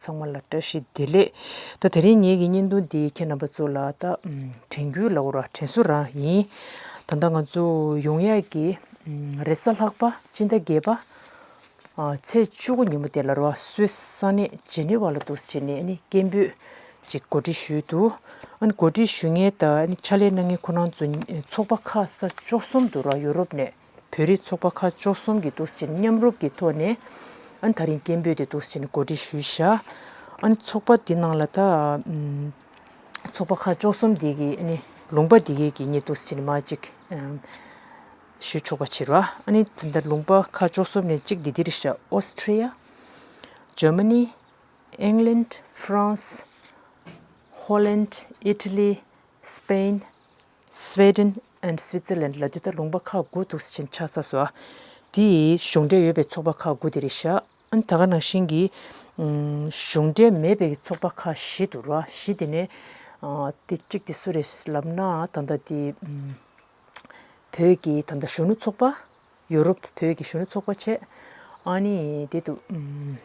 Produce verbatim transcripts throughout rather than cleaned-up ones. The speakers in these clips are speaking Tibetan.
ཚང་མ་ལ་བཀྲ་ཤིས་བདེ་ལེགས། ད་དེ་རིང་ངེད་ཀྱི་བརྙན་ཐུང་འདི་ཁྱེད་རྣམ་པ་ཚོ་ལ་ད་ཨམ་དྲན་སྐུལ་ལབ་དགོས་ར། དྲན་གསོ་རང་ཡིན། ད་ལྟ་ང་ཚོ་ཡོང་ཡག་གི་ཨམ་རེས་གཟའ་ལྷག་པ་སྤྱི་ཟླ་བརྒྱད་པ་ཨ་ཚེས་བཅུ་དགུ་ཉིན་མོ་དེ་ལ་ར་སུད་སི་ས་གནས་ཇི་ནི་ཝ་ལ་འདུག་སེ་བྱས་ནས་ཨ་ནི་སྐད་འབོད་ཅིག་གོ་སྒྲིག་ཞུས་འདུག་ཨ་ནི་གོ་སྒྲིག་ཞུ་མཁན་དང་ཨ་ནི་ཕྱག་ལས་གནང་མཁན་ཁོ་རང་ཚོ་ཚོགས་པ་ཁག་ས་བཅུ་གསུམ་འདུག་ར། ཡུ་རོབ་ནས། བོད་རིགས་ཚོགས་པ་ཁག་བཅུ་གསུམ་གྱིས་འདུག་སེ་བྱས་ནས་མཉམ་རུབ་ཀྱི་ཐོག་ནས་ཨ་ནི་ད་རིང་སྐད་འབོད་དེ་འདུག་སེ་བྱས་ནས་གོ་སྒྲིག་ཞུས་བཞག་ཨ་ནི་ཚོགས་པ་འདི་ནང་ལ་ད་ཨམ་ཚོགས་པ་ཁག་བཅུ་གསུམ་འདི་གི་ཨ་ནི་ལུང་པ་འདི་གའི་གི་ངས་འདུག་སེ་བྱས་ནས་མར་ཅིག་ཨམ་ཞུ་ཆོག་པ་བྱེད་རོགས། ཨ་ནི་ད་ལྟ་ལུང་པ་ཁག་བཅུ་གསུམ་ནས་གཅིག་འདི་འདི་རེད་ཤག Austria, Germany, England, France, Holland, Italy, Spain, Sweden and Switzerland ལབ་དུས་ད་ལུང་པ་ཁག་དགུ་འདུག་སེ་བྱས་ནས་ཆགས་ཚར་སོང་། དེ་ཡི་གཞུང་འབྲེལ་ཡོད་པའི་ཚོགས་པ་ཁག་དགུ་དེ་རེད་ཤག་ཨ་ནི་ད་ག་ནང་བཞིན་གྱི་ཨམ་གཞུང་འབྲེལ་མེད་པའི་ཚོགས་པ་ཁག་བཞི་འདུག་ར། བཞི་དེ་ནས་ཨ་དེ་གཅིག་དེ་སུ་རེད་ལབ་ན་ད་ལྟ་དེ་ཨམ་བོད་ཀྱི་ད་ལྟ་གཞོན་ནུ་ཚོགས་པ། ཡུ་རོབ་བོད་ཀྱི་གཞོན་ནུ་ཚོགས་པ་བྱས། ཨ་ནི་དེ་དུ་ཨམ་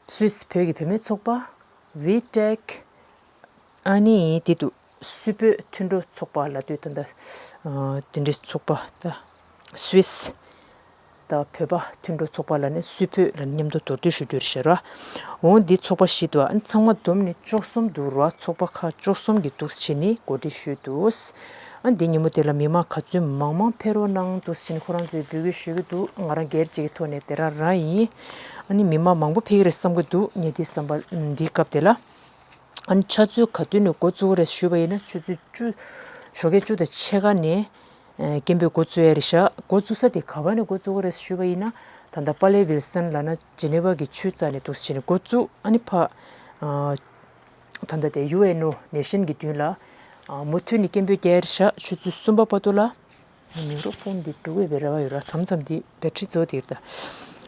སུད་སི་བོད་ཀྱི་བུད་མེད་ཚོགས་པ། ཝི་ཊེག་ཨ་ནི་དེ་དུ་སུད་བོད་མཐུན་གྲོགས་ཚོགས་པ་ལབ་དུས་ད་ལྟ་ཨ་དེ་འདྲའི་ཚོགས་པ་ད་སུད་སི་དང་བོད་པ་མཐུན་གྲོགས་ཚོགས་པ་ལབ་ནས་སུད་བོད་ལབ་ནས་མཉམ་དུ་མདོར་བསྡུས་ཞུ་རྒྱུ་རེད་ཤག་ར། འོ་འདི་ཚོགས་པ་བཞི་འདུག་ཨ་ནི་ཚང་མ་བསྡོམས་ནས་བཅུ་གསུམ་འདུག་ར། ཚོགས་པ་ཁག་བཅུ་གསུམ་གྱིས་འདུག་སེ་བྱས་ནས་གོ་སྒྲིག་ཞུས་འདུག་ཨ་ནི་འདི་ཉིན་མོ་དེ་ལ་མི་མང་ག་ཚོད་མང་མང་ཕེབས་རོགས་གནང་འདུག་སེ་བྱས་ནས་ཁོ་རང་ཚོས་འབོད་སྐུལ་ཞུ་གི་འདུག་ང་རང་སྒེར་གཅིག་གི་ཐོག་ནས་དེ་རང་རང་ཡིན། ཨ་ནི་མི་མང་མང་པོ་ཕེབས་ཀྱི་རེད་བསམ་གྱི་འདུག་ངས་འདི་བསམ་པ་འདིའི་སྐབས་དེ་ལ། ཨ་ནི་ཆུ་ཚོད་ག་དུས་ནས་འགོ་བཙུགས་ཀྱི་རེད་ཞུས་པ་ཡིན་ན་ཆུ་ཚོད་བཅུ། ཞོགས་ཀས་བཅུ་དང་ཕྱེད་ཀ་ནས་ཨ་སྐད་འབོད་འགོ་བཙུགས་ཡ་རེད་ཤག་འགོ་བཙུགས་ས་དེ་ག་བ་ནས་འགོ་བཙུགས་ཀྱི་རེད་ཞུས་པ་ཡིན་ན་ད་ལྟ་པ་ལེ་ཝིལ་སན་ལབ་ན་ཇི་ནི་ཝ་གི་ཆུ་རྩ་ནས་འདུག་སེ་བྱས་ནས་འགོ་བཙུགས། ཨ་ནི་ཕ་ཨ་ད་ལྟ་དེ་ཡུ་ཨེན་ཨོ་ནེ་ཤན་གྱི་མདུན་ལ་ཨ་མུ་མཐུད་ནས་སྐད་འབོད་རྒྱག་ཡ་རེད་ཤག་ཆུ་ཚོད་གསུམ་པ་བར་དུ་ལ། མིག་རོ་ཕོན་འདི་འགྲོ་འོས་པའི་རེ་བ་ཡོད་ར། མཚམས་མཚམས་འདི་བེ་ཊི་རི་རྫོགས་འདིར་ད།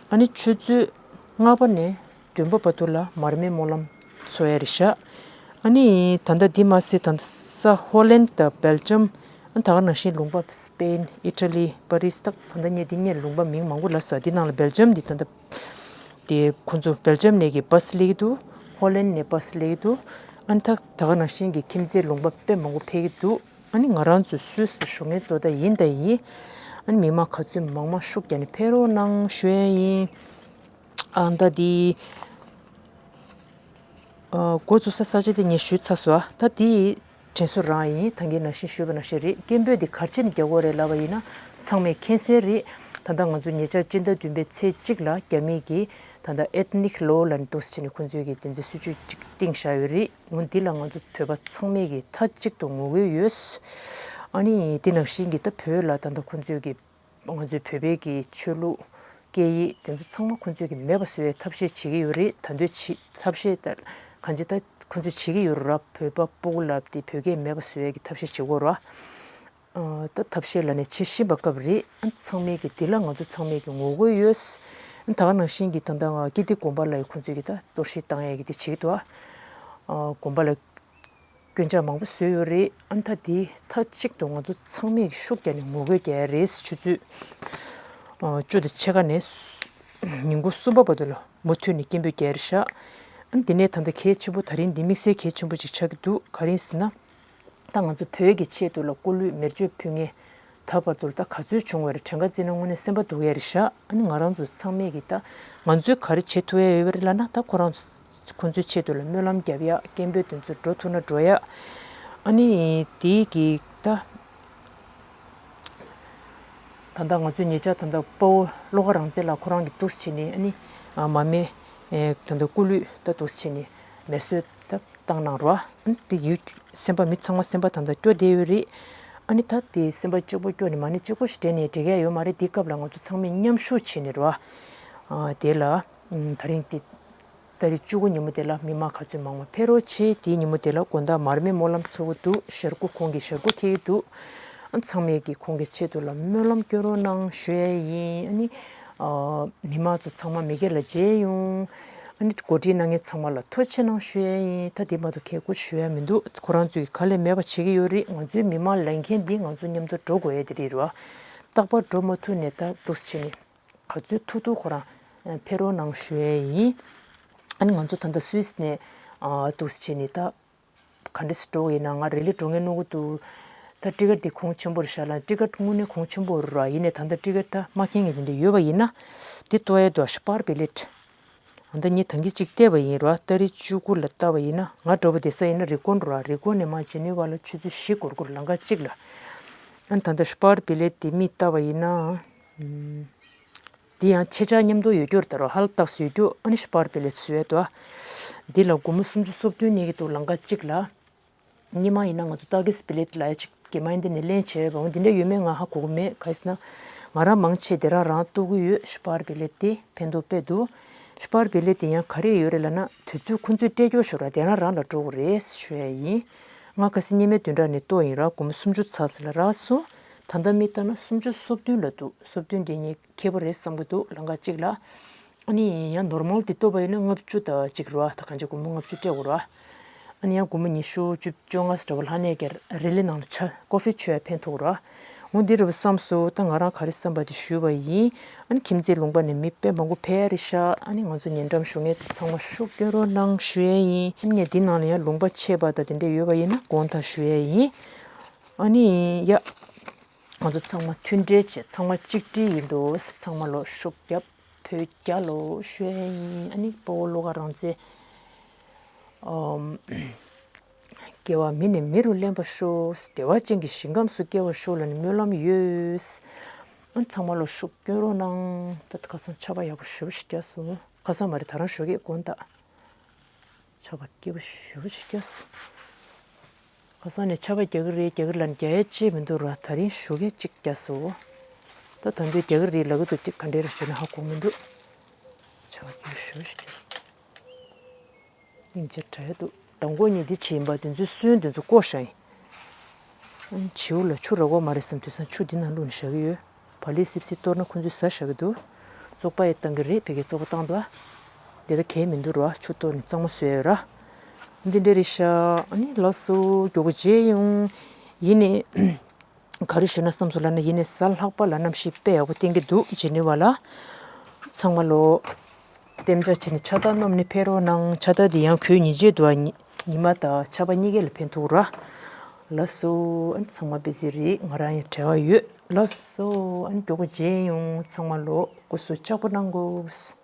ཨ་ནི་ཆུ་ཚོད་ལྔ་པ་ནས་བདུན་པ་བར་དུ་ལ་མར་མེ་སྨོན་ལམ་འཚོགས་ཡ་རེད་ཤག་ཨ་ནི་ད་ལྟ་འདི་མ་ཟད་ད་ལྟ་ས་ཧོ་ལན་དང་སྦེལ་ཇམ། ཨ་ད་ག་ནང་བཞིན་ལུང་པ་སི་པེན། ཨི་ཊ་ལི། པ་རིས། ད་ད་ལྟ་ངས་འདི་ངས་ལུང་པ་མིང་མང་པོ་ལབ་སོང་། འདི་ནང་ལ་སྦེལ་ཇམ་འདི་ད་ལྟ་དེ་ཁོ་ཚོ་སྦེལ་ཇམ་ནས་ཀྱི་བྷ་སི་སླེབས་ཀྱི་འདུག་ཧོ་ལན་ནས་བྷ་སི་སླེབས་ཀྱི་འདུག་ཨ་ནི་ད་ད་ག་ནང་བཞིན་གྱི་ཁྱིམ་མཚེས་ལུང་པ་དཔེ་མང་པོ་ཕེབས་ཀྱི་འདུག་ཨ་ནི་ང་རང་ཚོ་སུད་སི་བཞུགས་མཁན་ཚོ་ད་ཡིན་ད་ཡིན། ཨ་ནི་མི་མང་ག་ཚོད་མང་མང་ཤུགས་རྒྱག་ནས་ཕེབས་རོགས་གནང་ཞུ་ཡ་ཡིན། ཨ་ད་འདི་ཨ་འགོ་བཙུགས་ས་ས་ཆ་དེ་ངས་ཞུས་ཚར་སོང་། ཨ་ད་འདི་དྲན་གསོ་རང་ཡིན། ད་གིན་ནང་བཞིན་ཞུས་པ་ནང་བཞིན་རེད། སྐད་འབོད་འདི་ག་རེ་བྱས་ནས་རྒྱག་དགོས་རེད་ལབ་པ་ཡིན་ན་ཚང་མས་མཁྱེན་གསལ་རེད། ད་ལྟ་ང་ཚོ་ཉེ་ཆར་སྤྱི་ཟླ་བདུན་པའི་ཚེས་གཅིག་ལ་རྒྱ་མི་གིས་ད་ལྟ་ཨེཐ་ནིག་ལོ་ལབ་ནས་འདུག་སེ་བྱས་ནས་ཁོང་ཚོས་ཀྱི་དེ་ཚོའི་སྲིད་ཇུས་ཅིག་བཏིང་བཞག་ཡོད་རེད། འོ་འདི་ལ་ང་ཚོ་བོད་པ་ཚང་མས་ཀྱི་མཐའ་གཅིག་ཏུ་ངོ་རྒོལ་ཡོད། ཨ་ནི་དེ་ནང་བཞིན་གྱི་ད་བོད་ལ་ད་ལྟ་ཁོང་ཚོས་ཀྱི་ང་ཚོའི་བོད་པའི་གི་ཆོས་ལུགས་སྐད་ཡིག་དེ་ཚོ་ཚང་མ་ཁོང་ཚོས་ཀྱི་མེད་པ་བཟོ་བའི་ཐབས་ཤེས་བྱེད་ཀྱི་ཡོད་རེད། ད་འདོད་བྱེད་ཐབས་ཤེས་ད་གང་ཅི་ད་ཁོང་ཚོས་བྱེད་ཀྱི་ཡོད་རེད་ར། བོད་པ་སྤུ་གུ་ལབ་དེ་བོད་སྐད་མེད་པ་བཟོ་བའི་གི་ཐབས་ཤེས་བྱེད་དགོས་ར། ཨ་ད་ཐབས་ཤེས་ལ་ནས་བྱེད་བཞིན་པ་སྐབས་རེད། ཨ་ཚང་མས་ཀྱི་འདི་ལ་ང་ཚོ་ཚང་མས་ཀྱི་ངོ་རྒོལ་ཡོད། ཨ་ད་ག་ནང་བཞིན་གྱི་ད་ལྟ་ང་ཀིརྟི་དགོན་པ་ལ་ཡི་ཁོང་ཚོས་ཀྱི་ད་གཏོར་བཤིག་བཏང་ཡས་ཀྱི་དེ་བྱེད་ཀྱི་འདུག་ཨ་དགོན་པ་ལ་སྐྱོན་ཆ་མང་པོ་བཟོས་ཡོད་རེད། ཨ་ད་འདི་མཐའ་གཅིག་ཏུ་ང་ཚོ་ཚང་མས་ཀྱི་ཤུགས་རྒྱག་ནས་ངོ་རྒོལ་རྒྱག་ཡ་རེད། ཆུ་ཚོད་ཨ་བཅུ་དང་ཕྱེད་ཀ་ནས་ཉིན་གུང་གསུམ་པ་བར་དུ་ལ་མུ་མཐུད་ནས་སྐད་འབོད་རྒྱག་ཡ་རེད་ཤག་ཨ་འདི་ནས་ད་ལྟ་གལ་ཆེན་པོ་ད་རིང་འདི་དམིགས་བསལ་གལ་ཆེན་པོ་ཅིག་ཆགས་ཀྱི་འདུག་ག་རེ་ཡིན་ཟེར་ན། ད་ང་ཚོ་བོད་ཀྱི་ཆེད་དུ་ལ་སྐུ་ལུས་མེར་མཆོད་ཕུལ་མཁན་ད་བར་དུ་ལ་ད་ག་ཚོད་བྱུང་བ་རེད། གྲངས་ཀ་བརྩིས་ན་དངོས་གནས་སེམས་པ་སྡུག་ཡ་རེད་ཤག་ཨ་ནི་ང་རང་ཚོ་ཚང་མས་ཀྱི་ད་ང་ཚོས་ག་རེ་བྱེད་ཐུབ་ཡ་ཡོད་པ་རེད་ལབ་ན་ད་ཁོ་རང་ཁོ་ཚོའི་ཆེད་དུ་ལ་སྨོན་ལམ་རྒྱབ་ཡ། སྐད་འབོད་དེ་ཚོ་འགྲོ་ཐུབ་ན་འགྲོ་ཡ། ཨ་ནི་དེའི་གི་ད་ད་ལྟ་ང་ཚོའི་ཉེ་ཆར་ད་ལྟ་དཔའ་བོ་བློ་དགའ་རང་བཙན་ལགས་ཁོ་རང་གི་འདུག་སེ་བྱས་ནས་ཨ་ནི་མར་མེ་ད་ལྟ་སྐུ་ལུས་ད་འདུག་སེ་བྱས་ནས་མེ་གསོད་ད། བཏང་གནང་རོགས། ཨ་ནི་དེ་ཡུལ་སེམས་པ་མི་ཚང་མ་སེམས་པ་ད་ལྟ་སྐྱོ་བསྡད་ཡོད་རེད། ཨ་ནི་ད་དེ་སེམས་པ་གཅིག་པོ་སྐྱོ་ནས་མ་ཎི་གཅིག་པོ་ཞིག་སྦྲེལ་ནས་འགྲིག་ཡ་ཡོད་མ་རེད། དེའི་སྐབས་ལ་ང་ཚོ་ཚང་མས་མཉམ་ཞུགས་བྱས་ནས་རོགས། ཨ་དེ་ལ་ཨམ་ད་རིང་དེ་ད་རིང་བཅུ་དགུ་ཉིན་མོ་དེ་ལ་མི་མང་ག་ཚོད་མང་མང་ཕེབས་རོགས་བྱེད། དེའི་ཉིན་མོ་དེ་ལ་དགོང་དག་མར་མེ་སྨོན་ལམ་ཚོགས་ཀྱི་འདུག་ཞལ་སྐུ་ཁོང་གིས་ཞལ་སྐུ་འཁྱེར་གྱི་འདུག་ཨ་ཚང་མས་ཀྱིས་ཁོང་གི་ཆེད་དུ་ལ་སྨོན་ལམ་སྐྱོན་རོགས་གནང་ཞུ་ཡ་ཡིན། ཨ་ནི་ཨ་མི་མང་ཚོ་ཚང་མ་མི་སྒེར་ལ་མཇལ་ཡོང་། ཨ་ནི་གོ་སྒྲིག་གནང་མཁན་ཚང་མ་ལ་ཐུགས་རྗེ་གནང་ཞུ་ཡ་ཡིན། ད་དེ་མ་གཏོགས་གལ་སྐོར་ཞུ་ཡ་མི་འདུག་ཁོ་རང་ཚོས་ག་ལས་མེད་པ་བྱེད་ཀྱི་ཡོད་རེད། ང་ཚོའི་མི་མང་ལས་མཁན་འདི་ང་ཚོ་མཉམ་དུ་འགྲོ་དགོས་ཡ་དེ་རེད་རོ། རྟག་པར་འགྲོ་མ་ཐུབ་ནས་ད་འདུག་སེ་བྱས་ནས་ག་ཚོད་ཐུབ་ཐུབ་ཁོ་རང་ཕེབས་རོགས་གནང་ཞུ་ཡ་ཡིན། ཨ་ནི་ང་ཚོ་ད་ལྟ་སུད་སི་ནས་ཨ་འདུག་སེ་བྱས་ནས་ད་ག་འདྲས་སེ་འགྲོ་གི་ཡིན་ན། ང་རི་ལི་འགྲོ་མཁན་མནོ་གི་འདུག་ད་ཊི་ཀེ་ཊི་དེ་གོང་ཆེན་པོ་རེད་ཤག་ལ། ཊི་ཀེ་ཊི་དངོས་གནས་གོང་ཆེན་པོ་རེད་ར། ཡིན་ནའི་ད་ལྟ་ཊི་ཀེ་ཊི་ད་མ་མཁྱེན་མཁན་དེ་འདྲ་ཡོད་པ་ཡིན་ན། འདི་ལྟོ་ཡ་དུ་ཨ་སྤར་བེ་ལེ་ཊི། ཨ་ད་ངས་ད་གིན་གཅིག་བལྟས་པ་ཡིན་ར། ཏ་རིག་བཅུ་དགུ་ལ་བལྟས་པ་ཡིན་ན། ང་འགྲོ་བ་བསྡད་ས་ཡིན་ན་རི་ཀོན་ར། རི་ཀོན་ནས་མར་ཇི་ནི་ཝ་ལ་ཆུ་ཚོད་བཞི་འགོར་འགོར་ལམ་ཁ་གཅིག་ལ། ཨ་ད་ལྟ་སྤར་བེ་ལེ་ཊི་དེ་མིས་བལྟས་པ་ཡིན་ན། ཨམ། དེ་ཡང་ཆེ་ཆ་མཉམ་དུ་ཡོད་རྒྱུ་རེད་ད་ར། ཧལ་ཏག་སེ་ཡོད་རྒྱུ། ཨ་ནི་སྤར་བེ་ལེ་ཊི་བཟོ་ཡ་དོ། འདི་ལ་སྒོར་མོ་སུམ་ཅུ་སོ་བདུན་ཉོ་གི་འདུག་ལམ་ཁ་གཅིག་ལ། སྔོན་མ་ཡིན་ན་ང་ཚོ་ཏ་གིས་བེ་ལེ་ཊི་ལབ་ཡ་ཅིག་གེ་མ་ཡིན་དེ་ནས་ལེན་བྱས་པ། འོ་འདི་འདྲ་ཡོད་མེད་ང་ཧ་གོ་གི་མེད། ག་རེ་ཟེར་ན། ང་རང་མང་ཆེ་དེ་རང་རང་གཏོར་གི་ཡོད། སྤར་བེ་ལེ་ཊི་དེ་ཕན་ཐོགས་དཔེ་འདུག་སྤར་བེ་ལེ་ཊི་དེ་ཡང་ག་རེ་ཡོད་རེད་ལབ་ན། དུས་ཚོད་ཁོ་ཚོས་སྤྲད་རྒྱུ་ཞོར་ར་དེ་རང་རང་ལ་འགྲོ་གི་རེད་ཞུ་ཡ་ཡིན། ང་གལ་སྲིད་སྔོན་མའི་བདུན་ཕྲག་ནས་གཏོར་ཡིན་ར། སྒོར་མོ་སུམ་ཅུ་ཚར་ཚར་ལ་རག་སོང་། ད་ལྟ་མིས་བལྟས་ན་སུམ་ཅུ་སོ་བདུན་ལ་འདུག་སོ་བདུན་དེ་ངས་ཁེ་པོ་རེད་བསམ་གྱི་འདུག་ལམ་ཁ་གཅིག་ལ། ཨ་ནི་ཡང་ནོར་མལ་དེ་གཏོར་བ་ཡིན་ན་ལྔ་བཅུ་དང་གཅིག་རེད་བ། ད་གང་ཅི་སྒོར་མོ་ལྔ་བཅུ་སྤྲད་དགོས་རེད་བ། ཨ་ནི་ཡང་སྒོར་མོ་ཉི་ཤུ་བཅུ་བཅོ་ལྔ་ཙམ་འདྲ་བོ་ལྷག་ནས་ཀྱང་རི་ལི་ནང་ལ་ཆ་ཀོ་ཧྥི་མཆོད་ཡ་ཕན་ཐོགས་རེད་བ། འོ་འདི་རེད་བ་བསམ་སོང་། ད་ང་རང་ག་རེ་བསམ་པ་དེ་ཞུས་པ་ཡིན། ཨ་ནི་ཁྱིམ་མཚེས་ལུང་པ་ནས་མི་དཔེ་མང་པོ་ཕེབས་ཡ་རེད་ཤག་ཨ་ནི་ང་ཚོ་ཉེ་འགྲམ་བཞུགས་མཁན་ཚང་མ་ཤུགས་སྐྱོན་རོགས་གནང་ཞུ་ཡ་ཡིན། ཨ་ནི་ངས་འདི་ནང་ལ་ཡང་ལུང་པ་ཆད་པ་དང་དེ་འདྲ་ཡོད་པ་ཡིན་ན་དགོངས་དག་ཞུ་ཡ་ཡིན། ཨ་ནི་ཡ། ང་ཚོ་ཚང་མ་མཐུན་འབྲེལ་བྱས། ཚང་མ་གཅིག་སྒྲིལ་ཡིན་འདུག་ཚང་མ་ལོ་ཤུགས་རྒྱབ། བོད་རྒྱལ་ལོ་ཞུ་ཡ་ཡིན། ཨ་ནི་སྤོ་བོ་བློ་དགའ་རང་བཙན། ཨམ། དགེ་བ་མི་ནས་མི་རུ་ལེན་པར་ཤོག་བདེ་བ་ཅན་གྱི་ཞིང་ཁམས་སུ་སྐྱེ་བར་ཤོག་ལབ་ནས་སྨོན་ལམ་ཡོད། ཨ་ཚང་མ་ལོ་ཤུགས་སྐྱོན་རོགས་གནང་། ད་ཁ་སང་ཆར་པ་ཡག་པོ་ཞེ་པོ་ཞིག་བརྒྱབ་སོང་། ཁ་སང་མ་རེད། ད་རང་ཞོགས་ཀས་དགོང་དག་ཆར་པ་སྐྱིད་པོ་ཞེ་པོ་ཞིག་བརྒྱབ་སོང་། ཁ་སང་ནས་ཆར་པ་རྒྱག་གི་རེད་རྒྱག་གི་རེད་ལབ་ནས་རྒྱག་ཡ་ཅིག་མི་འདུག་ར། ད་རིང་ཞོགས་ཀས་གཅིག་བརྒྱབ་སོང་། ད་དམ་པས་རྒྱག་གི་རེད་ལབ་ཀྱི་འདུག་ག་འདྲས་རེད་ཞུས་ན་ཧ་གོ་མི་འདུག་ཆར་པ་སྐྱིད་པོ་ཞེ་པོ་ཞིག་བརྒྱབ་སོང་། སྙིང་རྗེ་དྲགས་འདུག་མདང་དགོང་ཉིན་དེ་བྱིས་པ་དེ་ཚོའི་སོན་དེ་ཚོ་བཀོག་བཞག་ཡིན། བྱིའུ་ལ་ཆུ་རག་གི་མ་རེད་བསམ་དུས་ཙང་ཆུ་འདི་ནང་བླུགས་ནས་བཞག་གི་ཡོད། བག་ལེབ་སིབ་སིབ་གཏོར་ན་ཁོ་ཚོས་ཟ་བཞག་གི་འདུག་བཙོག་པ་ཡང་བཏང་གི་རེད། ཕ་གིར་བཙོག་པ་བཏང་འདུག་དེ་ད་གལ་མི་འདུག་ར། ཆུ་གཏོར་ནས་གཙང་མ་བཟོས་ཡོད་ར། འདི་འདྲ་རེད་ཤག་ཨ་ནི་ལགས་སོ། མགྱོགས་པོ་མཇལ་ཡོང་། ཡིན་ནའི། ག་རེ་ཞུ་ན་བསམ་སོང་ལབ་ན། ཡིན་ནའི་གཟའ་ལྷག་པ་ལ་གནམ་གཤིས་དཔེ་ཡག་པོ་བསྟན་གྱི་འདུག་ཇི་ནི་ཝ་ལ། ཚང་མ་ལོ། གཏན་འཇགས་བྱས་ནས་ཕྱག་རྟགས་བསྣམས་ནས་ཕེབས་རོགས་གནང་། ཕྱག་རྟགས་འདི་ཡང་གོས་ཉིས་བརྗེ་འདུག་ཨ་ཉི་ཉི་མ་དང་ཆར་པ་གཉིས་ཀ་ལ་ཕན་ཐོགས་ར། ལགས་སོ། ཨ་ནི་ཚང་མ་བི་ཟི་རེད། ང་རང་ཡང་བྲེལ་བ་ཡོད། ལགས་སོ། ཨ་ནི་མགྱོགས་པོ་མཇལ་ཡོང་། ཚང་མ་ལོ་སྐུ་གཟུགས་ལྕགས་པོ་གནང་དགོས།